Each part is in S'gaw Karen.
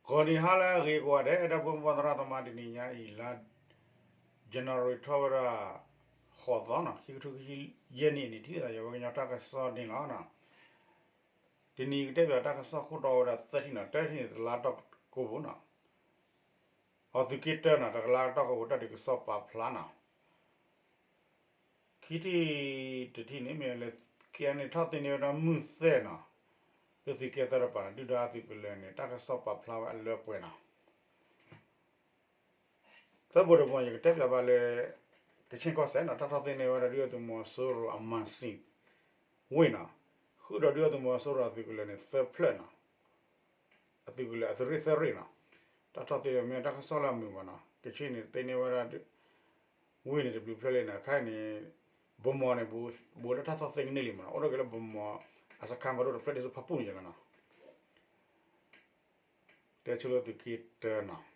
ဂီၤနံၤဟါလၢအဂ့ၤကိးဂၤဒဲး ဒီပုၢ်ဝဲၢ်သရၣ်သမါ တနံၤညါအံၤလါ January ထီၣ်ဝဲဒၣ် ဃိးသီနီၤ ခံကထိခံဆံယဲၢ်နံၣ်န့ၣ် ထံၣ်သးယဝဲကညီတၢ်ကစီၣ်န့ၣ်လီၤ. တနံၤကတဲဘၣ်တၢ်ကစီၣ်ခိၣ်တီဝဲဒၣ်သၢထံၣ်နီၤ တၢထံၣ်န့ၣ် တလါကတီၢ်ကိၢ်ပူၤနီၤ အသုးက့တၢနီၤ တကလါကတီၢ်ကိၢ်ပူၤ တၢ်ဒုးကစီၣ်ပာ်ဖျါနီၤ ခံထံၣ်တထံၣ်န့ၣ်မ့ၢ်လၢ ခဲအံၤန့ၣ် ထီၣ်သ့န့ၢ်ဝဲဒၣ်မုၢ်သဲၣ်နီၤ လၢသုးက့သၢတပၤနီၤ ဒုၣ်ဒါအသုးကလၢၤန့ၣ် တၢ်ကစီၣ်ပာ်ဖျါဝဲအလၢပှဲၤနီၤ သၢဘိတဘိ ယကတဲပၠးဘၣ်လၢ ကခ့ၣ်ကီၢ်စဲၣ်နီၤ တၢ်ထီၣ်သ့န့ၢ်ဝဲဒၣ်ဒုၣ်ဒါသုးမီၤစိရိၤအမၤစံးဝ့ၢ်နီၤ ဃုာ်ဒီးဒုၣ်ဒါသုးမီၤစိရိၤအသုးကလၢၤန့ၣ် သၢဖျၢၣ်နီၤ အသုးကလၢၤအသုးရ့ၣ်သၢရ့ၣ်နီၤ တၢ်ထီၣ်သ့န့ၣ်မ့ၢ်တၢ်ကစီၣ်လၢအမုာ်မးနီၤ ကခ့ၣ်န့ၣ်သ့န့ၢ်ဝဲဒၣ် ဝ့ၢ်န့ၣ်တဘျုးဖျၢၣ်လံနီၤ ခဲအံၤန့ၣ် ဗန်းမော်န့ၣ် ဘူးလၢတၢ်ထီၣ်သ့ကန့ၢ်လံမးနီၤ အိၣ်ဒီးက့ၤလၢဗန်းမော် အစခန်းဖးဒိၣ်တဖျၢၣ်ဒ်သိးဖၣ်ပူၣ်န့ၣ်ယဲလီၤနီၤ တဲဆိလၢသုးက့တၢနီၤ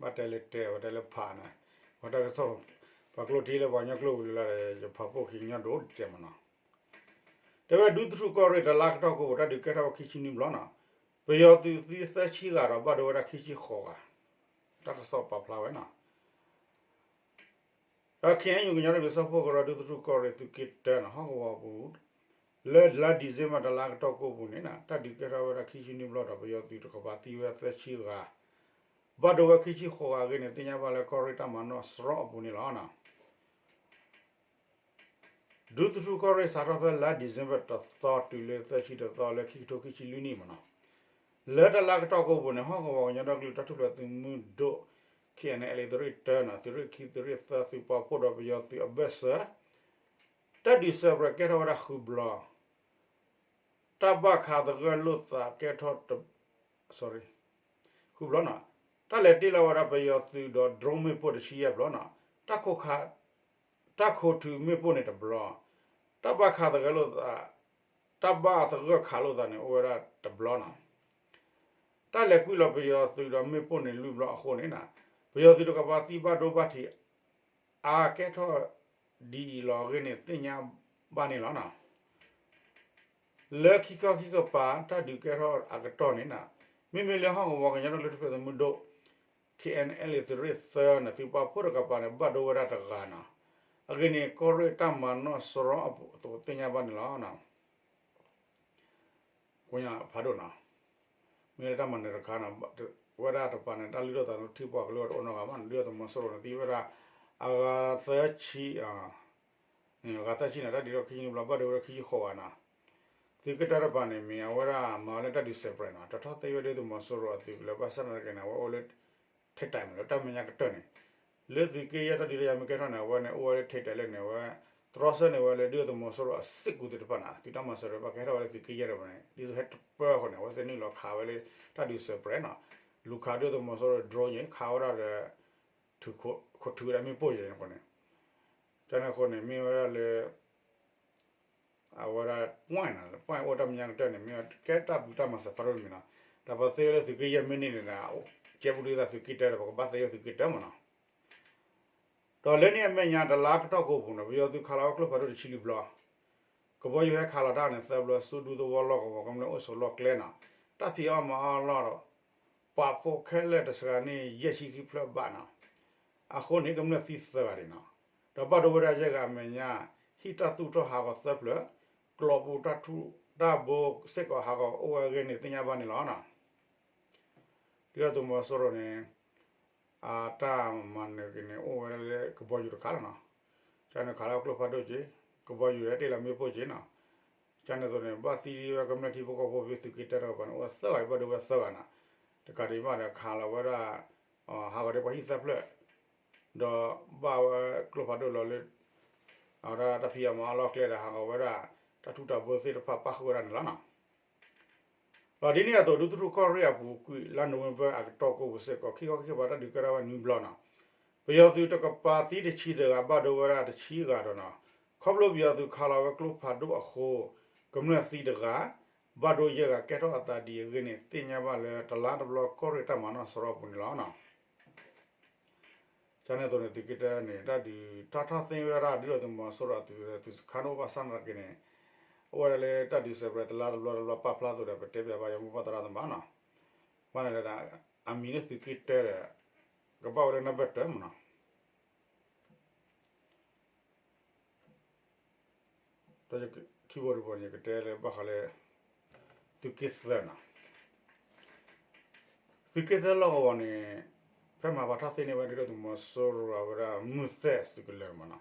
ဘၣ်တဲလၢတဲ ဘၣ်တဲလၢဖးန့ၣ် ပှၤတၢ်ကစီၣ် ပှၤကျိၣ်ထံလၢပှၤကညီကျိာ်ဝံၤလၢ်လၢ်ဒီး ယဖးပိာ်ခံကညီဒိၣ်တစဲးမးနီၤ တဲဝဲဒုးသထူၣ်ကီၢ်ရ့ၣ်တလါကတီၢ်ကိၢ်ပူၤ တၢ်ဒုးကဲထီၣ်ဝဲခံဆံနွံဘျီနီၤ ပယီၤသုးသံသၢဆံဂၤဒီး ဘၣ်ဒိဝဲဒၣ်ခံဆံဃိးဂၤ တၢ်ကစီၣ်ပာ်ဖျါဝဲနီၤ ဒီး ခ့ၣ်အဲၣ်ယူၣ် ကညီတၢ်ပၢဆှၢဖီၣ်ကရၢ ဒုးသထူၣ်ကီၢ်ရ့ၣ်သုးက့တၢနီၤ ဟီၣ်ကဝီၤပူၤ လၢလါ December တလါကတီၢ်ကိၢ်ပူၤန့ၣ် တၢ်ဒုးကဲထီၣ်ဝဲဒၣ်ခံဆံနွံဘျီဒီး ပယီၤသုးတကပၤသံဝဲသၢဆံဂၤ ဘၣ်ဒိဝဲခံဆံဃိးဂၤအဂ့ၢ်န့ၣ် သ့ၣ်ညါဘၣ်လၢကီၢ်ရ့ၣ်တၢ်မၤနီၣ်စရီအပူၤန့ၣ်လီၤ. ဒုးသထူၣ်ကီၢ်ရ့ၣ်စးထီၣ်ဖဲလါ December တသီတုၤလၢသၢဆံတသီလၢခံကထိခံဆံလွံၢ်နံၣ်မးနီၤ လၢတလါကတီၢ်ကိၢ်ပူၤန့ၣ် ဟီၣ်ကဝီၤကညီဒီကလုာ်တၢ်ထူၣ်ဖျဲးသုးမုၢ်ဒိၣ် ခ့ၣ်အဲၣ်အဲၣ်လ်အ့ သုးရ့ၣ်တၢနီၤ သုးရ့ၣ်ခံ သုးရ့ၣ်သၢ သုးပာ်ဖှိၣ်ဒီးပယီၤသုးအဘၢၣ်စၢၤ တၢ်ဒုးစဲးပြဲးကဲထီၣ်ဝဲဒၣ်ဃုဘျီ တၢ်ဘၣ်ခးသဂၢၢ်လိာ်သးကဲထီၣ် ဃုဘျီနီၤ တၢ်လဲၤတ့ၢ်လီၤဝဲဒၣ်ပယီၤသုးဒီး drone မ့ၣ်ပိၢ်တဆံယဲၢ်ဘျီနီၤ တၢ်ခိၣ်ခး တၢ်ခိၣ်ထုးမ့ၣ်ပိၢ်န့ၣ်တဘျီ တၢ်ဘၣ်ခးသဂၢၢ်လိာ်သး တၢ်ဘၣ်သဂၢၢ်ခးလိာ်သးန့ၣ် အိၣ်ဝဲဒၣ်တဘျီနီၤ တၢ်လဲၤကွံာ်လီၤပယီၤသုးဒီးမ့ၣ်ပိၢ်န့ၣ်လွံၢ်ဘျီအဃိန့ၣ် ပယီၤသုးတကပၤသံဘၣ်ဒိဘၣ်ထံး အါကဲထီၣ်ဒ်အံၤလီၤအဂ့ၢ်န့ၣ် သ့ၣ်ညါဘၣ်န့ၣ်လီၤ. လၢခံခီခံကပၤ တၢ်ဒုးကဲထီၣ်အကတီၢ်န့ၣ် မ့မ့ၢ်လၢဟီၣ်ကဝီၤကညီဒီကလုာ်တၢ်ထူၣ်ဖျဲးသုးမုၢ်ဒိၣ် ခ့ၣ်အဲၣ်အဲၣ်လ်အ့ သုးရ့ၣ်သၢန့ၣ် သုးပာ်ဖှိၣ်တကပၤန့ၣ် ဘၣ်ဒိဝဲဒၣ်တဂၤနီၤ. အဂ့ၢ်န့ၣ် ကီၢ်ရ့ၣ်တၢ်မၤနီၣ်စရီအပူၤအသိးသ့ၣ်ညါဘၣ်န့ၣ်လီၤ. ကိးညါဖးဒိၣ်နီၤ မ့ၢ်လၢတၢ်မၤနၢၤတခါနီၤ ဝဲဒၣ်တပၤန့ၣ် တၢ်လုၢ်ထီၣ်သးထံပှၤကလုာ်တအိၣ်နီတဂၤဘၣ်နီၤ ဒုၣ်ဒါသုးမီၤစိရိၤန့ၣ် သံဝဲဒၣ် အဂၤသၢဆံ အဂၤသၢဆံန့ၣ် တၢ်ဒုးထီၣ်ခံဆံနွံဘျီ ဘၣ်ဒိဝဲဒၣ်ခံဆံဃိးဂၤနီၤ. သုးက့တၢတပၤန့ၣ် မ့ၢ်အဝဲဒၣ်မၤဝဲလၢတၢ်ဒုးစဲးပြဲးနီၤ တထီၣ်သ့ဝဲဒၣ်သုးမီၤစိရိၤအသုးကလၢၤ ဘၣ်ဆၣ်သနာ်က့န့ၣ် အဝဲအိၣ်လၢ ထိပ်တိုက်မးလၢတၢ်မဲာ်ညါကတၢၢ်န့ၣ် လၢသုးက့ယဲၢ်တၢ်ဒုးတၢ်ယၤမ့ၢ်ကဲထီၣ်န့ၣ် အဝဲန့ၣ် အိၣ်ဝဲလၢထိပ်တိုက်လၢန့ၣ် အဝဲ တြီဆၢန့ၢ်ဝဲလၢဒုၣ်ဒါသုးမီၤစိရိၤအစစ်ကူသ့ၣ်တဖၣ်န့ၣ် သုးတၢ်မၤစၢၤတဖၣ်ကဟဲထီၣ်ဝဲလၢသုးက့ယဲၢ်တပၤန့ၣ် ဒ်သိးဟဲတပၢအဃိန့ၣ် အဝဲသ့ၣ်နုာ်လီၤခးဝဲလၢတၢ်ဒုးစဲးပြဲးနီၤ လူၤခးဒုၣ်ဒါသုးမီၤစိရိၤ drone န့ၣ် ခးဝဲဒၣ်ဒီး ခိၣ်ထုးဝဲဒၣ်မ့ၣ်ပိၢ်ယဲၢ်န့ၣ်အဃိန့ၣ် တၢ်န့ၣ်အဃိန့ၣ် မ့ၢ်ဝဲဒၣ်လၢ အဝဲဒၣ် point နီၤ point အိၣ်တၢ်မဲာ်ညါကတၢၢ်န့ၣ် မ့ၢ်ကဲတၢ်ပျံၤတၢ်မၤစၢၤဖးဒိၣ်တမံၤနီၤ တၢ်ပှၤသ့ဝဲလၢသုးက့ယဲၢ်မ့ၢ်န့ၢ်န့ၣ်ဒီး ကဲပူၤဒုးသးသုးက့တၢဒီး ပကဘၣ်သ့ဝဲသုးက့တၢမးနီၤ ဒီးလၢန့ၣ်အမဲာ်ညါတလါကတီၢ်ကိးပူၤန့ၣ် ပယီၤသုးခးလီၤဝဲကျိဖးဒိၣ်တဆံလွံၢ်ဘျီ ကဘီယူၤဟဲခးလီၤတၢ်န့ၣ်သၢဘျီ ဆူဒူသဝီလီၢ်ကဝီၤ ကမျၢၢ်အိၣ်ဆိးလီၢ်ကျဲနီၤ တၢ်ဖံးအီၣ်မၤအီၣ်လီၢ်ဒီး ပာ်ဖှိၣ်ခဲလၢာ်တစှၤန့ၢ်ယဲၢ်ဆံခံဖျၢၣ်ဘးနီၤ အဃိန့ၣ် ကမျၢၢ်သံသၢဂၤဒံးနီၤ ဒီးဘၣ်ဒိဝဲဒၣ်ယဲၢ်ဂၤအမဲာ်ညါ ဟံၣ်တၢ်သူၣ်ထီၣ်ဟးဂီၤသၢဖျၢၣ် ကျိးပူၤတၢ်ဘိစ့ၢ်ကီးဟးဂီၤအိၣ်ဝဲအဂ့ၢ်န့ၣ် သ့ၣ်ညါဘၣ်န့ၣ်လီၤ. ဒုၣ်ဒါသုးမီၤစိရိၤန့ၣ် အတၢ်မၤနၢၤက့ၤန့ၣ် အိၣ်ဝဲဒၣ်လၢကဘီယူၤတခါလီၤနီၤ ကန့ၣ်ခးလီၤကျိဖးဒိၣ်က့ၤ ကဘီယူၤဟဲတ့ၢ်လီၤမ့ၣ်ပိၢ်က့ၤနီၤ ကန့ၣ်အသိးန့ၣ် ဘၣ်သံဝဲကမျၢၢ်ထံဖိကီၢ်ဖိဖဲသုးက့တၢတကပၤန့ၣ် အိၣ်ဝဲသၢဂၤ ဘၣ်ဒိဝဲသၢဂၤနီၤ တကးဒံးဘၣ်ဒီးခးလီၤဝဲဒၣ် ဟးဂီၤဒ်ပှၤဟံၣ်သၢဖျၢၣ် ဒီးဘၣ်ဝဲကျိဖးဒိၣ်လီၤလၢ အဝဲဒၣ်တၢ်ဖံးအီၣ်မၤအီၣ်လီၢ်ကျဲဒီးဟးဂီၤဝဲဒၣ် တၢ်ထူးတၢ်ဘိသ့ၣ်တဖၣ်ပၣ်ဃုာ်ဝဲဒၣ်န့ၣ်လီၤနီၤ ဒီးဒ်န့ၣ်အသိး ဒုးသထူၣ်ကီၢ်ရ့ၣ်အပူၤကွံာ် လါနိၣ်ဝ့ဘၢၣ်အကတီၢ်ကိးပူၤစ့ၢ်ကီး ခံခီခံကပၤတၢ်ဒုးကဲထီၣ်ဝဲနွံဘျီနီၤ ပယီၤသုးတကပၤသံတဆံတဂၤ ဘၣ်ဒိဝဲဒၣ်တဆံဂၤဒီးနီၤ ခီဖျိပယီၤသုးခးလီၤဝဲကျိဖးဒိၣ်အဃိ ကမျၢၢ်သံတဂၤ ဘၣ်ဒိယဲၢ်ဂၤကဲထီၣ်အသးဒ်အဂ့ၢ်န့ၣ် သ့ၣ်ညါဘၣ်လၢတလါတဘျီကီၢ်ရ့ၣ်တၢ်မၤနီၣ်စရီအပူၤန့ၣ်လီၤ. ကန့ၣ်အသိးန့ၣ် သုးက့တၢန့ၣ် တၢ်ဒုးတၢ်ထီၣ်သ့ဝဲဒၣ် ဒုၣ်ဒါသုးမီၤစိရိၤအသုး သုးစခါန့ၣ်အိၣ်ဘၣ်ဆၣ်သနာ်က့န့ၣ် အိၣ်ဝဲဒၣ်လၢတၢ်ဒုးစဲးပြဲးတလါတဘျီတဘျီပာ်ဖျါသိးဒီး ပတဲပၠးဘၣ်ယၤမိၢ်ပှၢ်သရၣ်သမါနီၤ, ဘၣ်န့ၣ်လၢ အမံၤလၢသုးက့တၢဒီး ကဘၣ်ဝဲလၢနၢ်ပၢၢ်တၢမ့ၢ်နီၤ. ဒီးခံဘိတဘိန့ၣ် ယကတဲလၢဘၣ်ဃးလၢ သုးက့သၢနီၤ. သုးက့သၢလီၢ်ကဝီၤန့ၣ် ဖဲမၤပှၤထီၣ်သ့န့ၢ်ဝဲဒုၣ်ဒါသုးမီၤစိရိၤအဝဲဒၣ်မုၢ်သဲၣ်သုးကလၢၤမ့ၢ်နီၤ,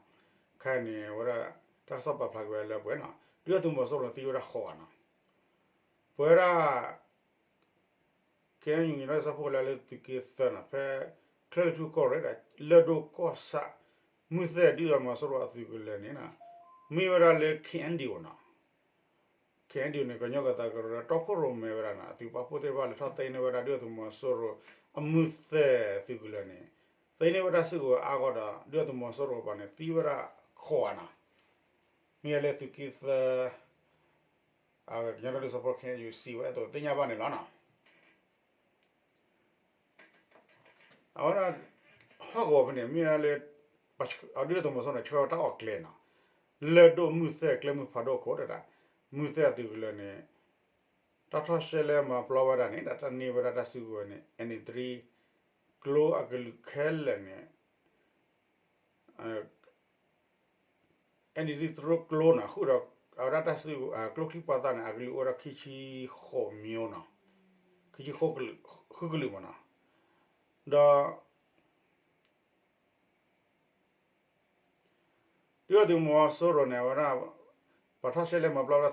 ခဲအံၤန့ၣ် အဝဲဒၣ် တၢ်ကစီၣ်ပာ်ဖျါက့ၤဝဲလၢပှဲၤနီၤ, ဒုၣ်ဒါသုးမီၤစိရိၤန့ၣ်သံဝဲဒၣ်ဃိးဂၤနီၤ, ပဝဲဒၣ် ခဲအံၤ ညီနုၢ်တၢ်ကစီၣ်ဖိလၢလၢသုးက့သၢနီၤ ဖဲ ချၢၣ်လွံၢ်ထူၣ်ကီၢ်ရ့ၣ်ဒီး လၢၢ်ဒိၣ်ကီၢ်ဆၣ် မုၢ်သဲၣ်ဒုၣ်ဒါသုးမီၤစိရိၤအသုးကလၢၤန့ၣ် မ့ၢ်ဝဲဒၣ်လၢ ခ့ၣ်အဲၣ်ယူၣ်န့ၣ် ခ့ၣ်အဲၣ်ယူၣ်န့ၣ် ကညီကသးကရၢတီခိၣ်ရိၣ်မဲဝဲဒၣ်န့ၣ် အသုးပာ်ဖှိၣ်သ့ၣ်တဖၣ်လဲၤထီၣ်သ့န့ၢ်ဝဲဒၣ်ဒုၣ်ဒါသုးမီၤစိရိၤအမုၢ်သဲၣ်သုးကလၢၤန့ၣ် သ့န့ၢ်ဝဲဒၣ်စုကဝဲၤအါဂီၢ်ဒီး ဒုၣ်ဒါသုးမီၤစိရိၤအပှၤန့ၣ် သံဝဲဒၣ်ဃိးဂၤနီၤ, မ့ၢ်လၢသုးက့သၢ ကညီဒီကလုာ်စၢဖှိၣ် ခ့ၣ်အဲၣ်ယူၣ် စံးဝဲအသိးသ့ၣ်ညါဘၣ်န့ၣ်လီၤနီၤ. အဝဲဒၣ် ဟီၣ်ကဝီၤဖဲန့ၣ် မ့ၢ်ဝဲလၢ ဒုၣ်ဒါသုးမီၤစိရိၤန့ၣ် ဆှၢဝဲတၢ်အီၣ်ကျဲနီၤ, လၢၢ်ဒိၣ်မုၢ်သဲၣ်ကျဲမုၢ်ဖးဒိၣ်ခိၣ်တဒၣ်, မုၢ်သဲၣ်အသုးကလၢၤန့ၣ် တၢ်ထီၣ်ရှဲလဲမၤပျီဝဲဒၣ်န့ၣ် ဒီးတၢ်န့ၢ်ဝဲဒၣ်တၢ်စုကဝဲၤန့ၣ် အဲၣ်နံၣ်သရံၣ် ကျိအကလုာ်ခဲလၢာ်န့ၣ် အဲၣ်နံၣ်သရံၣ်ကျိန့ၣ် ဃုာ်ဒီး အဝဲဒၣ်တၢ်စု ကျိချံပှာ်သၣ်န့ၣ် အကလုာ်အိၣ်ဝဲဒၣ်ခံဆံဃိးမၠိနီၤ, ခံဆံဃုကလုာ်မ့ၢ်နီၤ, ဒီး ဒုၣ်ဒါသုးမီၤစိရိၤန့ၣ် အဝဲဒၣ် ပှၤထီၣ်ရှဲလဲမၤပျီဝ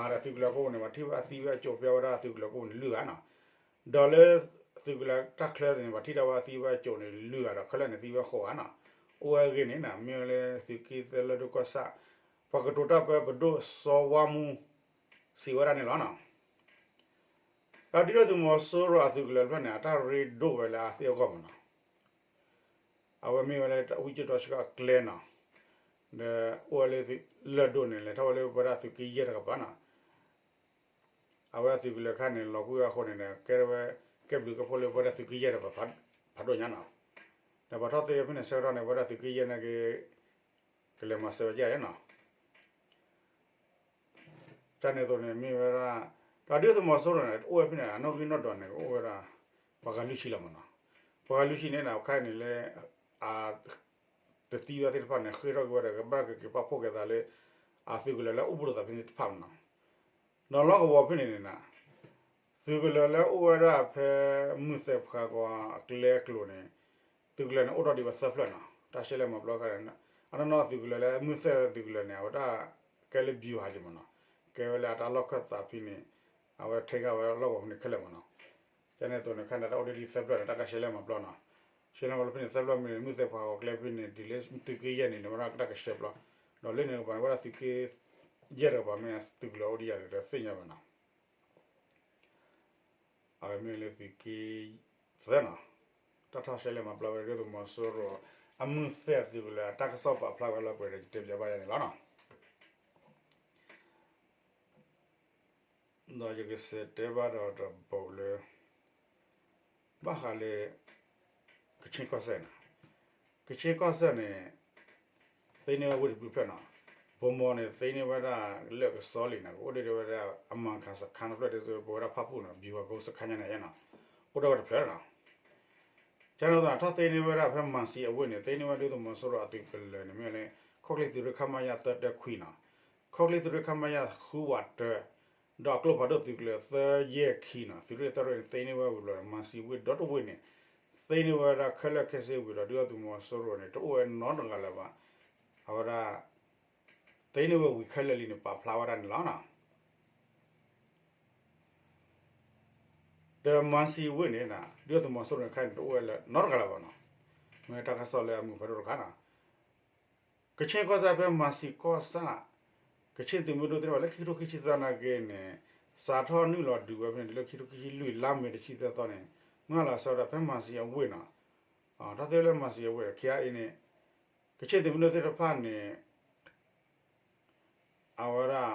ဲဒၣ်သုးကလၢၤကိၣ်န့ၣ် ပှၤထံၣ်ဝဲအသံဝဲအကၠိၣ်ပျဲဝဲဒၣ်သုးကလၢၤကိၣ်န့ၣ်လွံၢ်ဂၤနီၤ, ဒီးလၢသုးကလၢၤတၢ်ချၢန့ၣ် ပှၤထံၣ်ဒၣ်ဝဲအသံဝဲအကၠိၣ်န့ၣ်လွံၢ်ဂၤဒီး ခဲလၢာ်န့ၣ်သံဝဲဃိးဂၤနီၤ, အိၣ်ဝဲအဂ့ၢ်န့ၣ် မ့ၢ်ဝဲလၢသုးက့သၢလၢၢ်ဒိၣ်ကီၢ်ဆၣ် ပှၤကတိၤတၢ်ပၢပဒိၣ်စီၤဝါမူ စံးဝဲဒၣ်န့ၣ်လီၤနီၤ. ဒီးဒုၣ်ဒါသုးမီၤစိရိၤအသုးကလၢၤတဖၣ်န့ၣ် အတၢ်ရ့ဒိၣ်ဝဲလၢအသ့အဂီၢ်မ့ၢ်နီၤ, အဝဲမ့ၢ်ဝဲလၢဝံကၠိၣ်တီဆှၢအကျဲနီၤ, ဒီးအိၣ်ဝဲလၢလၢၢ်ဒိၣ်န့ၣ် လဲၤထီၣ်ဝဲလၢပဝဲဒၣ်သုးက့ယဲၢ်တကပၤနီၤ, အဝဲအသုးကလၢၤခါန့ၣ် လီၤကွံာ်ဝဲအဃိန့ၣ်ဒီး ကဲဝဲ ကဲဘျုးကဲဖှိၣ်လၢပဝဲဒၣ်သုးက့ယဲၢ်တကပၤဖးဒိၣ်ညါနီၤ, ဒီးပှၤထီၣ်သ့ဖဲန့ၣ်ဆၢကတီၢ်န့ၣ် ပဝဲဒၣ်သုးက့ယဲၢ်န့ၣ်က့ၤ ကလဲၤမၤစၢၤဝဲဒ်အံၤနီၤ. ကန့ၣ်အသိးန့ၣ် မ့ၢ်ဝဲဒၣ် ဒီးဒုၣ်ဒါသုးမီၤစိရိၤန့ၣ် အိၣ်ဝဲဖဲန့ၣ် အနီၣ်ဂံၢ်နီၣ်ဒွးန့ၣ် ကအိၣ်ဝဲဒၣ် ပှၤဂၤလွံၢ်ဆံလီၤမ့ၢ်နီၤ. ပှၤဂၤလွံၢ်ဆံန့ၣ် အခါန့ၣ်လၢ အ တသံဝဲသ့ၣ်တဖၣ်န့ၣ် ဃ့ထီၣ်က့ၤဝဲဒီး ကဘၣ်ကက့ၤပာ်ဖှိၣ်က့ၤသးလၢ အသုးကလၢၤလၢအိၣ်ဘူးလိာ်သးဖဲန့ၣ်တဖၣ်မ့ၢ်နီၤ. ဒီးလီၢ်ကဝီၤဖဲန့ၣ်န့ၣ် သုးကလၢၤလၢအိၣ်ဝဲဒၣ်ဖဲမုၢ်သဲၣ်ဖးကီးအကျဲအကျိၤန့ၣ် သုးကလၢၤန့ၣ် အိၣ်ထီၣ်ဒံးဝဲသၢဖျၢၣ်နီၤ. တၢ်ရှဲလဲမၤပျီခါန့ၣ် အနီၢ်နီၢ်သုးကလၢၤလၢမုၢ်သဲၣ်သုးကလၢၤန့ၣ် အဝဲဒၣ်ကဲလၢ ဗျူဟာ က့မ့ၢ်နီၤ. ကဲဝဲလၢအတၢ်လီၢ်ခၢၣ်သးဖဲန့ၣ် အဝဲထဲဂၤဝဲလီၢ်ကဝီၤဖဲန့ၣ်ခဲလၢာ်မ့ၢ်နီၤ. ကန့ၣ်အသိးန့ၣ် ခဲန့ၣ် တၢ်အိၣ်ဒံးသၢဖျၢၣ်န့ၣ် တၢ်ကရှဲလဲမၤပျီနီၤ. ရှဲလဲမၤပျီဖဲန့ၣ်သၢဖျၢၣ်မ့ၢ်န့ၣ် မုၢ်သဲၣ်ဖးကီးအကျဲဖဲန့ၣ် ဒ်လၢသုးက့ယဲၢ်န့ၣ် န့ၣ်ဝဲဒၣ်တၢ်ကရှဲပျီ ဒီးလၢန့ၣ်ကပၤန့ၣ် ဝဲဒၣ်သုးက့ယဲၢ်တကပၤမ့ၢ်သုးကလၢၤအိၣ်ဒံးယၤဒီးသ့ၣ်ညါဘၣ်နီၤ. အဝဲမ့ၢ်လၢသုးက့သၢနီၤ, တၢ်ထီၣ်ရှဲလဲမၤပျီဝဲဒၣ်ဒုၣ်ဒါသုးမီၤစိရိၤ အမုၢ်သဲၣ်သုးကလၢၤအတၢ်ကစီၣ်ပာ်ဖျါဝဲလၢပှဲၤဒီး ယတဲပၠးဘၣ်ယၤန့ၣ်လီၤနီၤ. ဒီးယကစံးတဲဘၣ်ဒီးတဘိလၢ ဘၣ်ဃးလၢ ကခ့ၣ်ကီၢ်စဲၣ်န့ၣ်, ကခ့ၣ်ကီၢ်စဲၣ်န့ၣ် သ့န့ၢ်ဝဲဝ့ၢ်တဘျုးဖျၢၣ်နီၤ. ဗန်းမော်န့ၣ် သ့န့ၢ်ဝဲဒၣ်လၢကစီလံနီၤ, ကအိၣ်ဒံးဝဲဒၣ်အမၤခးစခါတဖျၢၣ်ဒ်သိးပဝဲဒၣ်ဖၣ်ပူၣ်နီၤ, ဗျူဟာကုန်းစခန်း ညါန့ၣ်နီၤ, အိၣ်ဒံးဝဲတဖျၢၣ်နီၤ. ကန့ၣ်အသိး ထီၣ်သ့န့ၢ်ဝဲဒၣ်ဖဲမၤစံအဝ့ၢ်န့ၣ် သ့န့ၢ်ဝဲဒၣ်ဒုၣ်ဒါသုးမီၤစိရိၤအသုးကလၢၤန့ၣ် မ့ၢ်လၢ ခီၣ်ချ့သုးရ့ၣ် ခမရ သၢတၢခွံနီၤ, ခီၣ်ချ့သုးရ့ၣ် ခမရ ဃုဝးတၢ ဒီးအကျိဖးဒိၣ်သုးကလၢၤသၢယဲၢ်ခံနီၤ, သုးရ့ၣ်သၢရ့ၣ်န့ၣ် သ့န့ၢ်ဝဲဝံၤဘျီ မၤစံဝ့ၢ်ဒီတဝ့ၢ်န့ၣ် သ့န့ၢ်ဝဲဒၣ်ခဲလၢာ်ခဲဆ့ဝံၤဒီး ဒုၣ်ဒါသုးမီၤစိရိၤန့ၣ် တအိၣ်ဝဲနီတဂၤလၢၤဘၣ်. အဝဲဒၣ် သ့န့ၢ်ဝဲဝံၤခဲလၢာ်လံန့ၣ် ပာ်ဖျါဝဲဒၣ်န့ၣ်လီၤနီၤ. ဒီးမၤစံဝ့ၢ်န့ၣ် ဒုၣ်ဒါသုးမီၤစိရိၤန့ၣ်ခဲအံၤန့ၣ် တအိၣ်ဝဲလၢၤနီတဂၤလၢၤဘၣ်နီၤ, မ့ၢ်တၢ်ကစီၣ်လၢအမုာ်ဖးဒိၣ်တခါနီၤ. ကခ့ၣ်ကီၢ်စဲၣ်ဖဲမၤစံကီၢ်ဆၣ် ကခ့ၣ်သုးမုၢ်ဒိၣ်သ့ၣ်တဖၣ်လၢခံကထိခံဆံသၢနာ်က့န့ၣ် စးထီၣ်နုာ်လီၤဒုးဝဲဖဲန့ၣ် လၢခံကထိခံဆံလွံၢ် လါမ့ၤတဆံသၢသီန့ၣ် မုၢ်လီၤဆၢဝဲဒၣ်ဖဲမၤစံအဝ့ၢ်နီၤ, တၢ်သ့လၢမၤစံအဝ့ၢ် ခ့အံၤန့ၣ် ကခ့ၣ်သုးမုၢ်ဒိၣ်သ့ၣ်တဖၣ်န့ၣ် အဝဲဒၣ်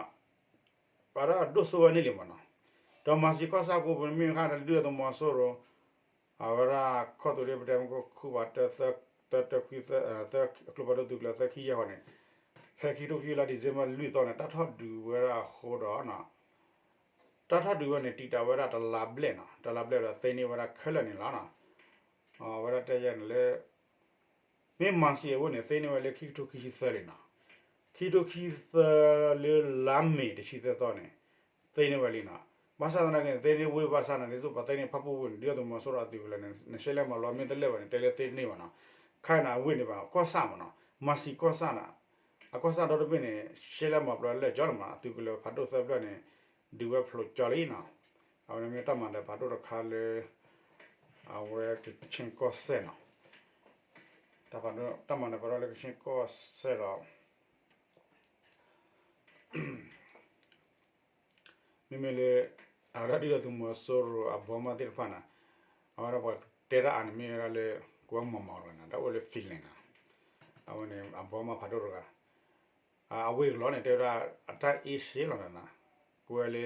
ပှၤဒၣ်ဒိၣ်စိဝဲန့ၣ်လံမ့ၢ်နီၤ, ဒီးမၤစံကီၢ်ဆၣ်ကိးပူၤန့ၣ် မ့ၢ်ခါဒီးဒုၣ်ဒါသုးမီၤစိရိၤ အဝဲဒၣ်ခီၣ်သုးရ့ၣ် ပတဲမ့ၢ်ခိၣ်ဘၣ်တၢ သၢတၢခွံ အကျိဖးဒိၣ်သုးကလၢၤသၢခံယဲၢ်ဃီန့ၣ် ဖဲခံကထိခံဆံလွံၢ် December လွံၢ်သီန့ၣ် တၢ်ထီၣ်ဒုးဝဲဒၣ်အဃိဒီး တၢ်ထီၣ်ဒုးဝဲန့ၣ် တံာ်တာ်ဝဲဒၣ်တလါဘျဲၣ်နီၤ, တလါဘျဲၣ်ဒီးသ့န့ၢ်ဝဲဒၣ်ခဲလၢာ်န့ၣ်လီၤနီၤ. အဝဲဒၣ်တဲယဲန့ၣ်လၢ မ့ၢ်မၤစံးအဝဲန့ၣ် သ့န့ၢ်ဝဲလၢခံကထိခံဆံသၢလံနီၤ. ခံကထိခံဆံသၢလၢလါမ့ၤတဆံသၢသီန့ၣ် သ့န့ၢ်ဝဲလံနီၤ. ဘၣ်ဆၣ်သနာ်က့န့ၣ် သ့န့ၢ်ဝ့ၢ်ဘၣ်ဆၣ်န့ၣ် ဒ်သိးပှၤသ့န့ၢ်ဖၣ်ပူၣ်ဝ့ၢ်န့ၣ် ဒုၣ်ဒါသုးမီၤစိရိၤအသုးကလၢၤန့ၣ် နရှဲလဲၣ်မၤဘျီမ့ၢ်တလဲၣ်ဘၣ်န့ၣ် တဲလၢသ့န့ၢ်ဘၣ်နီၤ. ခါအံၤန့ၣ် အဝ့ၢ်န့ၣ်ဘၣ် ကီၢ်ဆၣ်မ့ၢ်နီၤ, မၤစံးကီၢ်ဆၣ်န့ၣ် အကီၢ်ဆၣ်ဒီတဘ့ၣ်န့ၣ် ရှဲလဲၣ်မၤဘျီလၢာ်ကၠီလီၤမ့ၢ်နီၤ, အသုးကလၢၤဖးဒိၣ်သၢဖျၢၣ်န့ၣ် ဒုးဝဲဖျိးကၠီလံနီၤ. အဝဲန့ၣ်မ့ၢ်တၢ်မၤလၢၤဖးဒိၣ်တခါလၢ အဝဲကခ့ၣ်ကီၢ်စဲၣ်နီၤ, တၢ်မၤလၢၤဖးဒိၣ်လၢကခ့ၣ်ကီၢ်စဲၣ်ဒီး မ့မ့ၢ်လၢ အဝဲဒၣ်ဒုၣ်ဒါသုးမီၤစိရိၤအဘီမုၢ်သ့ၣ်တဖၣ်န့ၣ် အဝဲဒၣ်ပှၤတဲတၢ်အါန့ၣ်မ့ၢ်ဝဲဒၣ်လၢ ကဝဲမီၢ်မီၢ်တဂၤန့ၣ် တၢ်အိၣ်လၢ Finland န့ၣ် အဝဲန့ၣ် အဘီမုၢ်ဖးဒိၣ်တဂၤ အဝ့ၢ်ကလီၤန့ၣ် တဲဝဲဒၣ် အတၢ်အ့ၣ်စ့လီၤနၤ, ကဝဲလၢ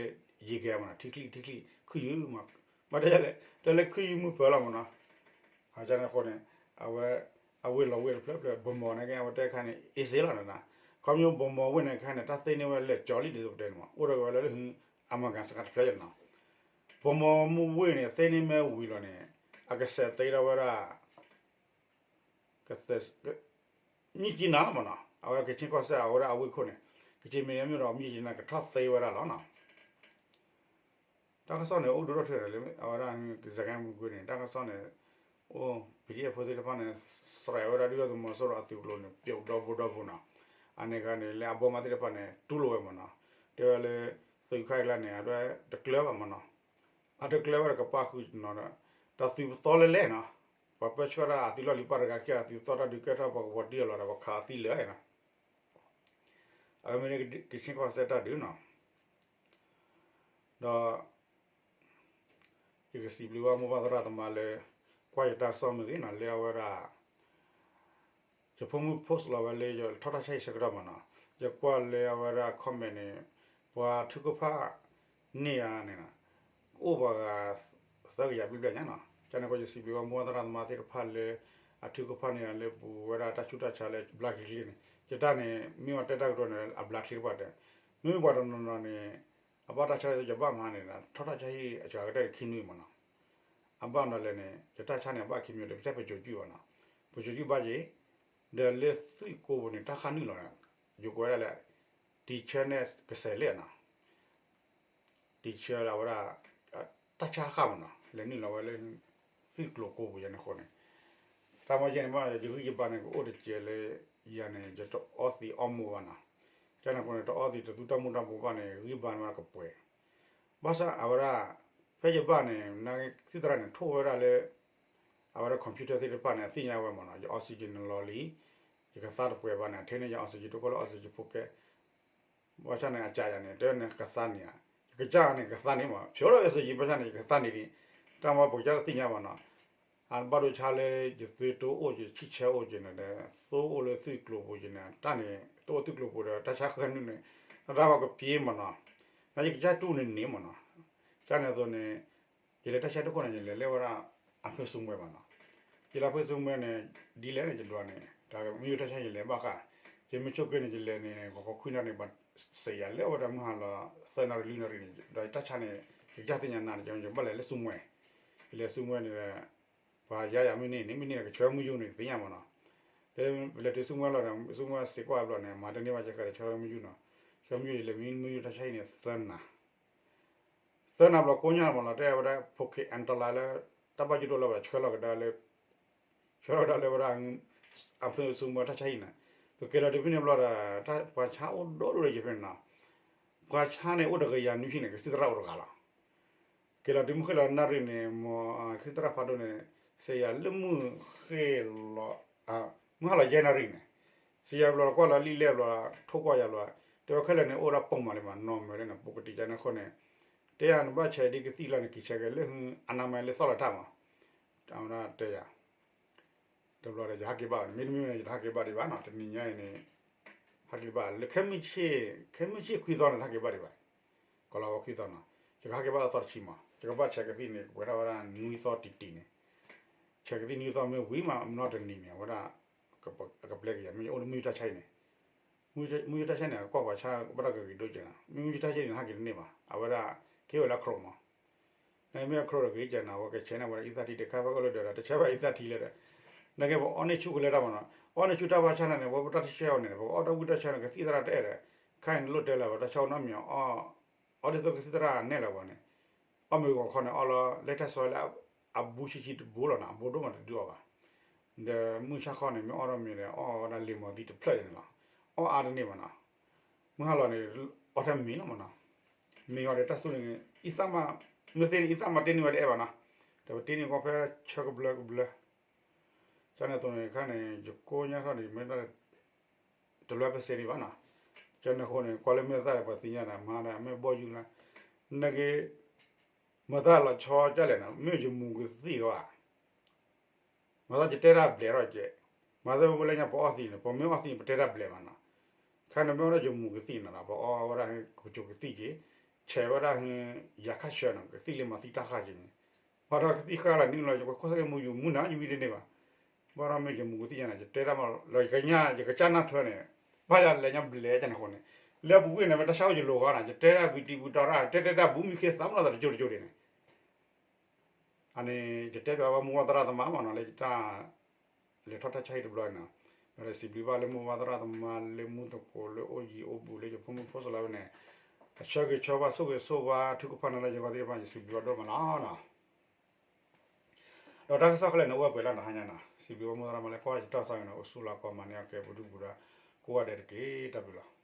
ယံၤကဲမ့ၢ်နီၤ ထံချံ ထံချံ ခုၣ်ယုၢ်မး, ဘၣ်တဲလဲၣ် တဲလၢခုၣ်ယုၢ်မုၢ်ပၢၤလီၤမ့ၢ်နီၤ. အကန့ၣ်အဃိန့ၣ် အဝဲ အဝ့ၢ်လီၤဝ့ၢ်တဖျၢၣ်ဖျၢၣ် ဘီမီၢ်န့ၣ်က့ အဝဲတဲခါန့ၣ် အ့ၣ်စ့လီၤနၤ, ခီဖျိဘီမီၢ်ဝ့ၢ်န့ၣ်ခါန့ၣ် တၢ်သ့န့ၢ်ဝဲလၢာ်ကၠီလံဒ်သိးပတဲန့ၣ်မး အိၣ်ဒီးကဝဲလၢ အမၤကၤစကၤတဖျၢၣ်ယဲနီၤ. ဘီမီၢ်မုၢ်ဝ့ၢ်န့ၣ် သ့န့ၢ်မ့ၢ်ဝံၤလီၤန့ၣ် အကစဲးသ့ထီၣ်ဝဲဒၣ် ကသဲး မြစ်ကြီးနား မ့ၢ်နီၤ, အဝဲကခ့ၣ်ကီၢ်စဲၣ် အဝဲဒၣ်အဝ့ၢ်ခိၣ်န့ၣ် ကခ့ၣ်မ့ၢ်န့ၣ်မ့ၢ်ဒီး မြစ်ကြီးနား ကထီၣ်သ့ဝဲဒၣ်လီၤနီၤ. တၢ်ကစီၣ်န့ၣ် အိၣ်ဒိၣ်ထီၣ်ထၢၣ်လၢ အဝဲဒၣ် ကစဲးကဲမုၢ်ကွ့န့ၣ် တၢ်ကစီၣ်န့ၣ် အိၣ် ပီၣ်ဒံၣ်အဲၣ်ဖိသ့ၣ်တဖၣ်န့ၣ် စရဲးဝဲဒၣ်ဒုၣ်ဒါသုးမီၤစိရိၤအသုးကျိၤန့ၣ် ပျိဒီဘိဒီဘိနီၤ. အန့ၣ်ခါန့ၣ် လၢအဘီမုၢ်သ့ၣ်တဖၣ်န့ၣ် တူၢ်လိာ်ဝဲမ့ၢ်နီၤ, တဲဝဲလၢ သုးခါအံၤကျါန့ၣ် အဒွဲတကျၢၤဘၣ်မ့ၢ်နီၤ. အတကျၢၤဘၣ်ဒီးကပၣ်ဃုာ်နီၤဒီး တၢ်သုးပသီလဲၣ်လဲၣ်နီၤ, ပှၤပၢဆှၢတၢ်အသုးလီၢ်လံၤပၣ်တဂၤခံဂၤ အသုးသီတၢ်ဒုးကဲထီၣ် ပှၤကဝီၤတံၢ်အလီၤဒီး ပှၤခးအသံလၢာ်နီၤ. အဝဲမ့ၢ်ကခ့ၣ်ကီၢ်စဲၣ်တၢ်ဒုးနီၤ. ဒီး ယကစံးဘျုးဘၣ်မိၢ်ပၢ်သရၣ်သမါလၢ ကွၢ်ယတၢ်ကစီၣ်မ့ၢ်ဂ့ၤနီၤ လၢအဝဲဒၣ် ယဖိမုၣ် post လီၤဝဲလၢယထီၣ်တၢ်ဆါဟံၣ်ဆၢကတီၢ်မ့ၢ်နီၤ, ယကွၢ်လၢအဝဲဒၣ် comment န့ၣ် ပှၤထုကဖၣ်န့ၢ်ယၤန့ၣ် အိၣ်ပှၤဂၤ သၢကယၤဘျဲၣ်ဘျဲၣ်ညါနီၤ. ကန့ၣ်အဃိ ယစံးဘျုးဘၣ်မိၢ်ပၢ်သရၣ်သမါသ့ၣ်တဖၣ်လၢ အထုကဖၣ်န့ၢ်ယၤလၢပူၤဝဲဒၣ်တၢ်ဆူးတၢ်ဆါလၢဘျါချံချ့န့ၣ် ယတၢ်န့ၣ် မ့ၢ်အီၤတဲတၢ်ကတိၤန့ၣ် အဘျါချံတပှၢ်တဲ, မ့မ့ၢ်ပှၤတနီၤနီၤန့ၣ် အဘၣ်တၢ်ဆါဟံၣ် ယဘၣ်မၤန့ၣ် ထီၣ်တၢ်ဆါဟံၣ်အစှၤကတၢၢ်န့ၣ်ခံနွံမ့ၢ်နီၤ. အဘၣ်နီၤလဲၣ်န့ၣ် ယတၢ်ဆါန့ၣ် အဘၣ်ခံမံၤဒီး ပတဲပစိၤကုၢ်ဘၣ်နီၤ, ပစိၤကုၢ်ဘၣ်က့ၤ ဒီးလၢသွံၣ်ကိးပူၤန့ၣ် တၢ်ဃၣ်နုာ်လီၤန့ၣ် ယိၤကွဲဒၣ်လၢ teacher န့ၣ်ကစဲးလဲၣ်နီၤ. teacher လၢအဝဲဒၣ် တၢ်ဆါဃၣ်မ့ၢ်နီၤ လဲၤနုာ်လီၤဝဲလၢ သွံၣ်ကျိၤကိးပူၤယဲန့ၣ်အဃိန့ၣ် တၢ်မ့ၢ်ယဲန့ၣ်ဘၣ် ယဂံၢ်ယဘါန့ၣ် ကအိၣ်တစဲးလၢ ယၤန့ၣ် ယတအီသံးအီမိၢ်ဘၣ်နီၤ. ကန့ၣ်အဃိန့ၣ် တအီသံးတသူတၢ်မူတၢ်ဘိးဘၣ်န့ၣ် ဂံၢ်ဘါန့ၣ်ကပှဲၤ ဘၣ်ဆၣ်အဝဲဒၣ် ဖဲယဘၣ်န့ၣ် နသုတရၣ်န့ၣ် ထိၣ်ဝဲဒၣ်လၢ အဝဲဒၣ် computer သ့ၣ်တဖၣ်န့ၣ် အသ့ၣ်ညါဝဲမ့ၢ်နီၤ ယ oxygen န့ၣ်လီၤလံ, ယကသါတပှဲၤဘၣ်န့ၣ် အထဲန့ၣ် ယ oxygen တအိၣ်လၢ oxygen ဖိကဲ ဘၣ်ဆၣ်န့ၣ် အကၢ်ယၤန့ၣ် တဲန့ၣ်ကသါန့ၢ်ဧါ, ယကစၢ်န့ၣ် ကသါန့ၢ်မး ဖျိလီၤ oxygen ဘၣ်ဆၣ်န့ၣ် ယကသါန့ၢ်ဒံး, တၢ်မ့ၢ်ပကစၢ်တသ့ၣ်ညါဘၣ်နီၤ. အဘၣ်ဒိဆါလၢ ယသွ့တိအိၣ် ယဆံၣ်ဆၢအိၣ်က့ၤန့ၣ်ဒီး သိအိၣ်လၢသွံၣ်ကျိၤပူၤက့ၤန့ၣ် တၢ်န့ၣ် သိအိၣ်သွံၣ်ကျိၤပူၤဒီး တၢ်ဆါဃၢနုာ်န့ၣ် တၢ်ဘၣ်ကပ့ၤမ့ၢ်နီၤ, နယကစၢ်တူၢ်န့ၣ်န့ၣ်မ့ၢ်နီၤ. ကန့ၣ်အသိးန့ၣ် ယလဲၤတၢ်ဆါတခိၣ်န့ၣ် ယလဲၤလၢဝဲဒၣ် အဖၢၣ်စူမဲဘၣ်နီၤ. ယလၢအဖၢၣ်စူမဲန့ၣ် ဒ်လဲၣ်န့ၣ် ယဒွးန့ၣ် တၢ်မ့ၢ်ယိၣ်တၢ်ဆါယလဲၤဘၣ်ဃး, ယမ့ၢ်ဆိၣ်က့န့ၣ် ယလဲၤန့ၣ် ဂီၤခီခွံနၣ်ရံၣ်န့ၣ် ဘၣ်စံးယၤလၢအဝဲဒၣ်မုၢ်ဟါလီၤ သၢနၣ်ရံၣ်လွံၢ်နၣ်ရံၣ်န့ၣ် ဒီးယတၢ်ဆါန့ၣ် ယကစၢ်သ့ၣ်ညါနၤန့ၣ် ယဘၣ်လဲၤလၢစူမဲ, ယလဲၤစူမဲန့ၣ် ပှၤယါယၤမ့ၢ်န့ၢ်န့ၣ် မ့ၢ်န့ၢ်န့ၣ် ကဆှၢမုၢ်ယူၢ်န့ၣ် သ့ၣ်ညါမ့ၢ်နီၤ. တဲလဲၤတုၤစူမဲလီၤဒီး စူမဲစံးကွၢ်ဘျီန့ၣ် မၤတန့ၢ်ဘၣ်ကဲဃာ်ဒီးဆှၢမုၢ်ယူၢ်နီၤ. ဆှၢမုၢ်ယူၢ် ယလဲၤမံမုၢ်ယူၢ်တၢ်ဆါဟံၣ်န့ၣ် သၢနၤ သၢနၤဘျီကိညါမ့ၢ်နီၤ တဲဝဲဒၣ် ဖိၣ်ခ့ၣ်အၣ်တလါလၢ တၢ်ဘၣ်ယိၣ်ဒိၣ်လၢဝဲဒၣ် ဆှၢလီၤကဒါလၢ ဆှၢလီၤကဒါလၢဝဲဒၣ် အဖၢၣ်စူမဲတၢ်ဆါဟံၣ်န့ၣ် ပက့ၤလီၤတုၤဖဲန့ၣ်ဘျီဒီး ပှၤဆါအိၣ်ဒိၣ်ဒိၣ်လၢယဖဲန့ၣ်နီၤ. ပှၤဆါန့ၣ်အိၣ်တကယၤနွံဆံန့ၣ် ကသံၣ်သရၣ်အိၣ်တဂၤလီၤ. က့ၤလီၤတုၤမုၢ်ဃ့ၢ်လီၤနၣ်ရံၣ်န့ၣ် မ်ကသံၣ်သရၣ်ဖးဒိၣ်န့ၣ် စံးယၤလၢမုၢ်ဃ့ၢ်လီၤ မုၢ်ဟါလီၤယဲၢ်နၣ်ရံၣ်န့ၣ် စံးယၤဘျီလီၤကွၢ်လီၤလံာ်လဲၣ်ဘျီ ထိၣ်ကွၢ်ယၤဘျီ တဲဝဲခဲလၢာ်န့ၣ် အိၣ်ဒၣ်ပိာ်မးလံမး နီၢ်မဲာ်လၢန့ၣ် ပကတံာ်ကန့ၣ်အဃိန့ၣ် တဲယၤနဘၣ်ဆဲးဒ်ကသံၣ်လီၤန့ၣ် က့ၤဆဲးက့ၤလၢ အနမ့ၢ်လၢသီၣ်လီၤတၢ်မး တဲယၤ တဘျီဒီး ယဟးက့ၤဘၣ်န့ၣ် မ့တမ့ၢ်န့ၣ် ယတဟးက့ၤဘၣ်ဒံးဘၣ်နီၤ တနံၤညါအံၤန့ၣ် ဟးက့ၤဘၣ်လၢခဲမုၢ်ဆ့ၣ် ခဲမုၢ်ဆ့ၣ်ခွံသီန့ၣ် တဟးက့ၤဘၣ်ဒံးဘၣ် ကီၤလၤဝါခွံသီနီၤ ယကဟးက့ၤဘၣ်သီတဆံမး ယကဘၣ်ဆဲးကသံၣ်န့ၣ် ကပှဲၤထီၣ်ဝဲဒၣ်နွံသီတံၢ်တံၢ်န့ၣ် ဆဲးကသံၣ်နွံသီမ့ၢ်ဝံၤမး မနီတနံၤန့ၣ် အဝဲဒၣ် အကပျဲက့ၤယၤ မ့ၢ်ယအိၣ်လၢမုၢ်ယူၢ်တၢ်ဆါအံၤန့ၣ် မုၢ်ယိၤတၢ်ဆါန့ၣ် အကွၢ်ပှၤဆါဘၣ်ဒီးကဂ့ၤဒိၣ်ကဲနီၤ, မ့ၢ်မုၢ်ယိၤတၢ်ဆါန့ၣ် ဟဲက့ၤတန့ၢ်ဘၣ်, အဝဲဒၣ် က့ၤဝဲလၢခရိးမး, နမ့ၢ်အခရိးဒီးက့ၤကဲနီၤ အဝဲကဆဲးန့ၢ်ဝဲဒၣ်အံသၣ်ထံ တခါဖဲကီၢ်လၢဒၢးဒီး တဆဲးဘၣ်အံသၣ်ထံလၢဒီး, နက့ပအီၣ်န့ၢ်ဆူၣ်ကလဲၤတၢ်မးနီၤ, အီၣ်န့ၢ်ဆူၣ်တၢ်ဘၣ်ဆါန့ၣ် ဝဲပတၢ်တဆဲးအီၤန့ၣ် ပကအီၣ်တၢ်ဝံၣ်တၢ်ဆါန့ၣ် ကသံၣ်သရၣ်တအဲၣ်ဒီး, ခါအံၤနလိၣ်တဲလၢၤ ပတၢ်ဆါအိၣ်နီတမံၤ အီၣ်ဒ်သိးကသံၣ်သရၣ်နဲၣ်လီၤပှၤန့ၣ်, အီၣ်မ့ၤဂီၤခီန့ၣ် အီၣ်လီၤ လဲၤတၢ်ဆီလၢအဘူးဆံးဆံးတဘိလီၤနီၤ, အဘိဒိၣ်မးတဒုအီၣ်ဘၣ်, ဒီးမုၢ်ဆါခီန့ၣ် မ့ၢ်အီၣ်ဒီးမ့ၤဒီး အီၣ်ဝဲဒၣ်လ့ၤမီၤသံတဖျၢၣ်န့ၣ်လီၤ, အီၣ်အါတန့ၢ်ဘၣ်နီၤ, မုၢ်ဟါလီၤန့ၣ် အီၣ်ထဲမ့ၤလီၤမးနီၤ, မ့ၤအီၤဒီးတၢ်သူန့ၣ် အံသၣ်မး, မ့ၢ်သ့န့ၣ် အံသၣ်မးတ့န့ၢ်ဝဲတအဲၣ်ဘၣ်နီၤ, ဒီးပတ့န့ၢ်ကီၢ်ဖဲဆၢကဘျၢကဘျၢ ကန့ၣ်အသိးန့ၣ် ခါန့ၣ် ယကိညါထီၣ်န့ၣ် မ့ၢ်တလၢပစ့န့ၣ်ဘၣ်နီၤ, ကန့ၣ်အဃိန့ၣ် ကွၢ်လၢမ့ၢ်သၣ်ဒီးပှၤသ့ၣ်ညါဒီး မၤဒီးမ့ၢ်ဘီၣ်ယူၢ်လၢ, နက့ မၤသးလီၤဆီဒ်လဲၣ်နီၤ မ့ၢ်ယမူၤကသံၣ်ဂီၢ်ဧါ, မၤသးယတဲတၢ်ဘျဲးထီၣ်ကဲ, မၤသးဝဲလၢညါပအီၣ်သံန့ၣ် ပမ့ၢ်အီၣ်သံန့ၣ် ပတဲတၢ်ဘျဲးမးနီၤ, ခါန့ၣ်မ့ၢ်အီၣ်ဒၣ်ယမူၤကသံၣ်နီၤ ပအီၣ်ဝဲဒၣ်ကကၠိၤကသံၣ်က့ၤ, ဆဲးဝဲဒၣ် ယၤခါဆှၢနီၤ ကသံၣ်လၢမၤသံတၢ်ဃၢ်က့ၤန့ၣ်, ဘၣ်ဒီးကသံၣ်ဃၢ်လီၤနုာ်လီၤ ယကွၢ်ခိၣ်သၣ်က့ၤမူၤယမူၤနၤယမံၤတန့ၢ်ဘၣ်, ဘၣ်ဒီးမ့ၢ်ယမူၤကသံၣ်ညါန့ၣ် ယတဲတၢ်မးလီၤ ယကညါ ယကစၢ်နၢ်ထွဲန့ၣ်, ဘၣ်ယၤလဲၤညါဘျဲးကန့ၣ်အဃိန့ၣ်, လၢအပူၤကွံာ်န့ၣ် မ့ၢ်တၢ်ဆါအိၣ်ယလိၤဂီၢ်နီၤ ယတဲတၢ်ဘံတံဘံတီရၣ် တဲတဲတၢ်ဘူးမုၢ်ခ့သးမနီၤသးတကၠိတကၠိဒ်န့ၣ် အန့ၣ် ယတဲပျးဘၣ်မိၢ်ပၢ်သရၣ်သမါမးနီၤ လၢယတၢ်လဲၤထီၣ်တၢ်ဆါဟံၣ်တဘျီန့ၣ်, ဒီးစံးဘျုးဘၣ်လၢမိၢ်ပၢ်သရၣ်သမါလၢမူသကိးလၢအိၣ်ယံၤအိၣ်ဘူးလၢယဖိမုၣ်ဖိစီၤလါဝဲန့ၣ်, အဆၢဂ့ၤဆၢဝါဆိၣ်ဂ့ၤဆိၣ်ဝါထုကဖၣ်န့ၣ်လၢယဂီၢ်သ့ၣ်တဖၣ် ယစံးဘျုးဘၣ်ဒိၣ်မးလီၤနီၤ. ဒီးတၢ်ကစီၣ်ခဲလၢာ်န့ၣ် အိၣ်ဝဲပှဲၤလီၤနီၤ ဟါညါနီၤ စံးဘျုးဘၣ်မိၢ်သရၣ်သမါလၢကွၢ်ယတၢ်ကစီၣ်န့ၣ် အိၣ်ဆူၣ်လီၤကီးမၤန့ၢ်အီၣ်ကဲပဒုၣ်ပဒါ ကိးဂၤဒဲးတက့ၢ် တၢ်ဘျုးလီၤ.